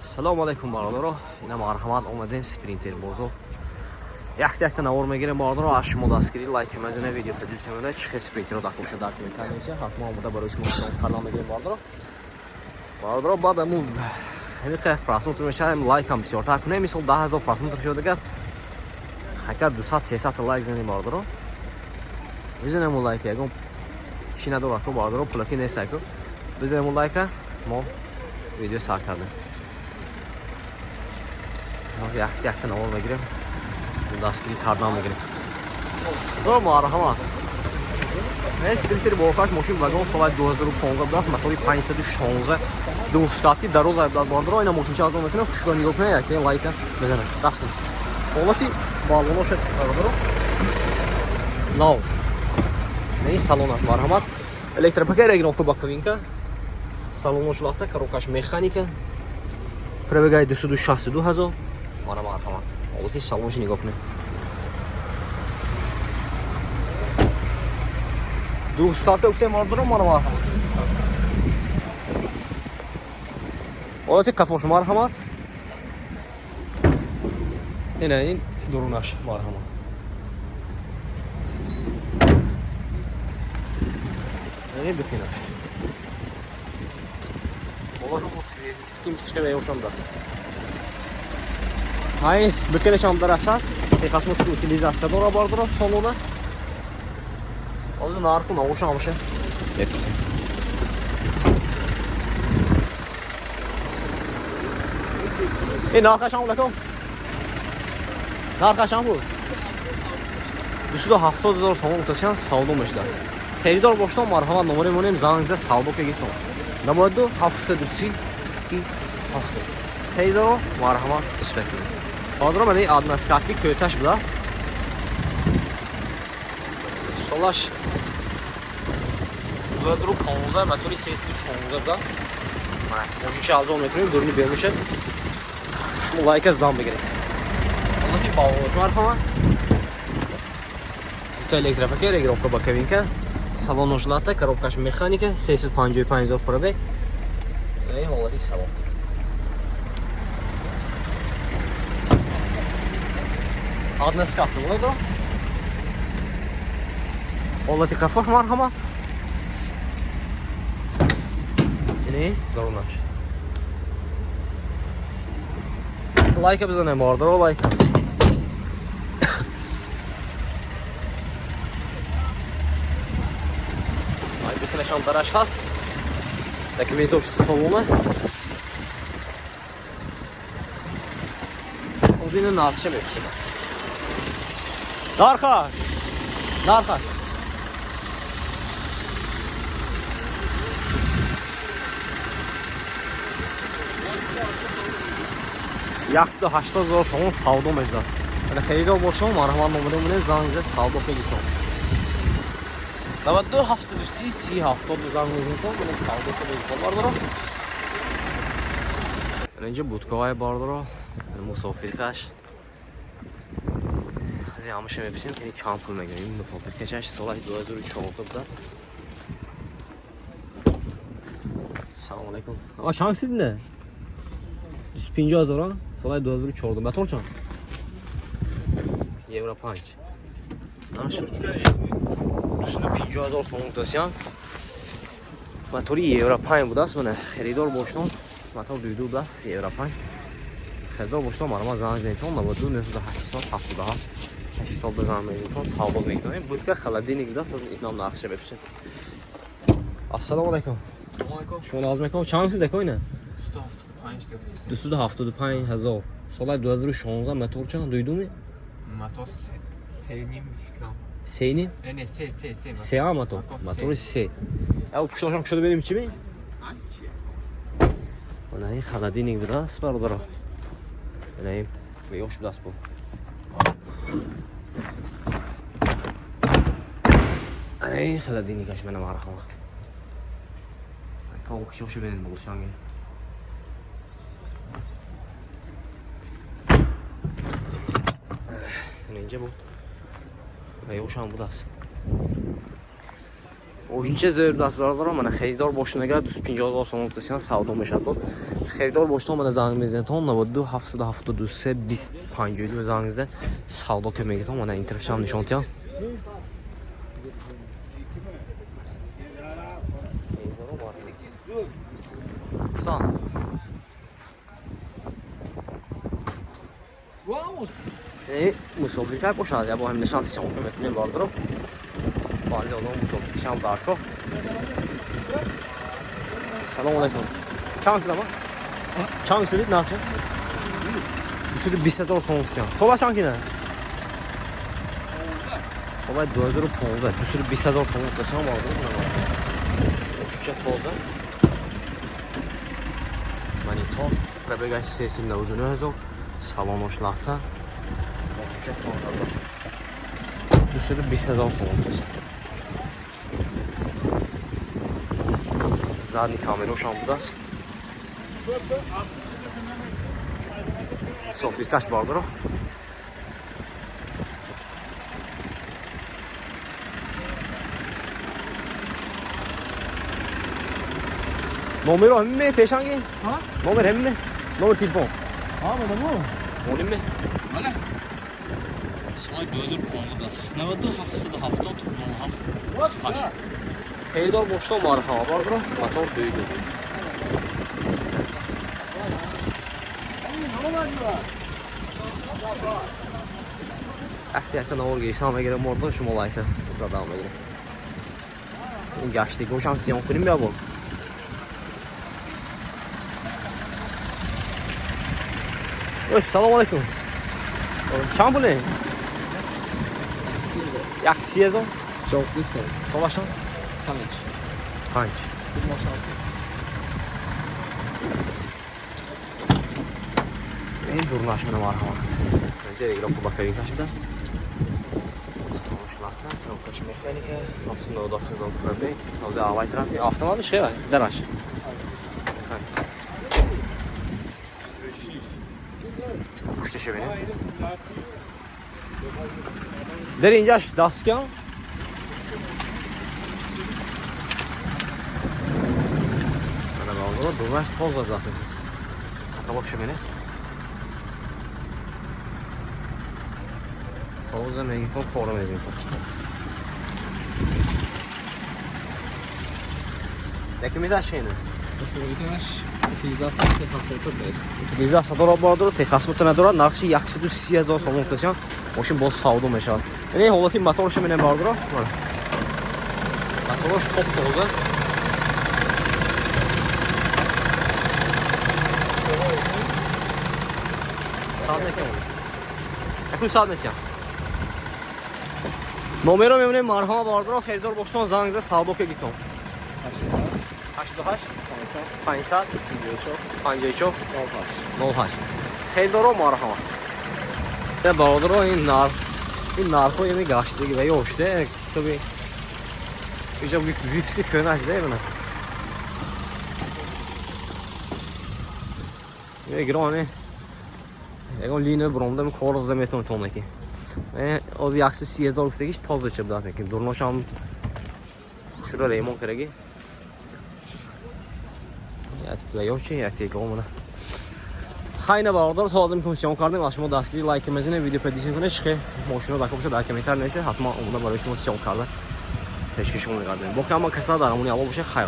Салому алайкум, бародаро. Ина марҳамат, омадем Спринтер бозор. Якта якта навор мегирем, бародаро, аз шумо дастгирӣ, лайк мазина, видео поделиться мекунед. Чӣ хел спринтеро дар кӯша дар комментария меша. Ҳатман омода барои шумо кардан мегирем, бародаро. Бародаро, баъд аму ҳамин қадар просмотр мешавем, лайкам бисёртар кунем. Мисол 10 000 просмотр шуд, агар хотя 200-300 лайк занем, бародаро. Бизанем лайк, ягон чӣ надорад ку, бародаро, пулаки нест ку. Бизанем лайка, мо видео сар кардем. Ҳозир якта якта навор мегирем, дастгирӣ кардан мегирем. О, марҳамат. Не, Спринтери боркаш, мошин вагон, соли 2015 будааст, мотори 516, двухскатки, дароза будааст, бародаро. Ина мошинча аз он мекунем, хушро нигоҳ кунед, якте лайка бизанед. Рафтем. Ҳолати баллоноша, бародаро, нав. Не, салонаш, марҳамат. Электропакет, регулировка боковинка. Салонош лахта, коробкаш механика. Пробегаи 262 ҳазор. Мана, марҳамат. Ҳолати салонши нигоҳ кунед. Двухскатка гуфтем, бародаро, мана, марҳамат. Ҳолати қафош, марҳамат. Ина ин дурунаш, марҳамат. Ин битинаш. Болошо бо ким чиқа меёшам даст. Ҳай, битинашам дараш аст. Техосмотр, утилизация дора, бародаро, салона. Ҳозир нарху навоша ҳамаша мепурсем. Ин нархаш ҳам буд, нархаш ҳам буд 270 ҳазор сомон гуфташан, савдо мешудааст. Харидор боштон, марҳамат, номере монем, занг зада савдо кегитон. 92 730 30 70. Харидоро, марҳамат, успех кунед. Бародаро, мана ин односкатки кӯташ будааст. Солаш 2015, мотори 316 будааст. Мошинча аз он мекунем, дуруни бермешад. Шумо лайка здан бигиред. Аллоҳи баллош, марҳамат. Дута электропакет, регулировка боковинка, салонош лата, коробкаш механика, 355 ҳазор пробег. Эй, ҳолати салон. Односкатка бародаро. Ҳолати қафош, марҳамат. Ини дарунаш. Лайка бизанем, бародаро, лайка. Ай, битинашам дараш ҳаст. Документош салона. Ҳозир ина нархша мепурсем. Нархаш. Нархаш. 180 ҳазор сомон савдо мешудааст. Ана, харидор бошам, марҳамат, номере монем, занг зада савдо кегитон. 92 730 30 70 занг мезанитон, мана савдо кегитон, бародаро. Ана инҷа будкаҳои, бародаро, мусофиркаш. Ҳозир ҳамаша мепурсем, ки чанд пул мегирем. Ин мусофиркашаш соли 2014 будааст. Салом алайкум. А чанд сидне? 250 ҳазор, а? Соли 2014. Мотор чанд? Евро 5. Ҳамаша 250 ҳазор сомон гуфтасиян. Мотори Евро 5 будааст, мана, харидор боштон. Мотор дуйду будааст, Евро 5. Харидор боштон, марҳамат, занг занитон 92 980 77 80 занг мезанитон, савдо мекунем. Будка, холодильник будааст, аз инам нархша мепурсем. Ассалому алайкум. Шумо наз мекунам, чанд сида койна? 275 ҳазор. Соли 2016, мотор чанд? Дуйдуми? Мотор се ним фикрам. Се ним? Не, не, се, се, се. Се, а мотор. Мотори се. Ав пуштошам кушода берем, чӣ ми? Ана ин холодильник будааст, бародаро. Ана ин ёш будааст бу. Ана ин холодильникаш, мана, марҳамат. Полкишоша бинед, булшанги. Ана инҷа бу. Ва ёшам будааст. Мошинча зӯр даст, бародаро. Мана, харидор бошед, мега 250 ҳазор сомон гуфтасиан, савдо мешавад буд. Харидор бошед, мана, занг мезанетон 92 773 20 52, занг зада савдо ки мегиртон. Мана, интерфейсам нишон тиям. Гуфтан мусофиркай бошад, я бо ҳам нишон съёмка мекунем, бародаро. Баъзе одам мусофиркишам дарко. Салому алайкум. Чанд шудама? Чанд шудид нархи? 220 ҳазор сом сиям. Сола чанд кина? Сола 2015, 220 ҳазор сом гуфтасиям, бародаро. Куча тоза. Монитор, пробегаш 399 ҳазор, салонош лахта. Куча тоза. 220 ҳазор сом гуфтасиям. Задний камерошам будааст. Софиркаш, бародаро. Номеро ҳамиме пешанги? Номер ҳамиме? Номер телефон. Ониме? Бале. Соли 2015 аст. 92 770 07 8. Харидор бошто, марҳама, бародаро. Мотор дуюг. Вақте якта навор гирифтам мегирам, мордон, шумо лайка задам мегирам. Ин гаштигошам съём кунем ябор. Ой, салом алейкум. Чанд пуле? Як си ҳазор? Солашон? Панҷ. Панҷ. Ин дурнаш, мана, марҳамат. Инҷа регулировка ба кабинкаш будааст. Салонош лахта, кнопкаш механика, 797 ҳазор пробег, ҳозир аввай тарафи автоматиш хела, дараш. Механик. Пушташа бинем. Дар инҷаш дасткам. Мана, бародаро, дурнаш тоза даст. Каталогша бинем. Тоза мегитон, фора мезинтон. Яки медаш ина. Утилизация дорад, бародаро, техосмотр надорад, нархши 130 ҳазор сомон гуфтасиям, мошин боз савдо мешавад. Яъне ҳолати моторша менем, бародаро. Мана. Моторош топ тоза. Сад метиям. Якун сад метиям. Номеро мемонем, марҳама, бародаро, харидор бошон, занг за савдо ки гитон. 88 500 54 08. Харидоро, марҳама. Бародаро, ин нарх, ин нархҳо ими гаштиги ва ёште ҳисоби иҷа випси кӯнаш де, мана. Гироне. Ягон линия буромда кор зада метавонед тонеки. Ози 130 ҳазор гуфтагиш тоза ча будааст, ки дурношам хушро ремон кардаги. Ё чи як тегом, мана. Хайна, бародар, то одам кун съём кардем, аз шумо дастгири лайк мезанем, видео подписка кунед, чихе мошино дар боша, дар комментар нависед, ҳатман омода барои шумо съём карда пешкаш шумо мегардем. Боқи ҳама каса дар амони Аллоҳ бошед, хайр.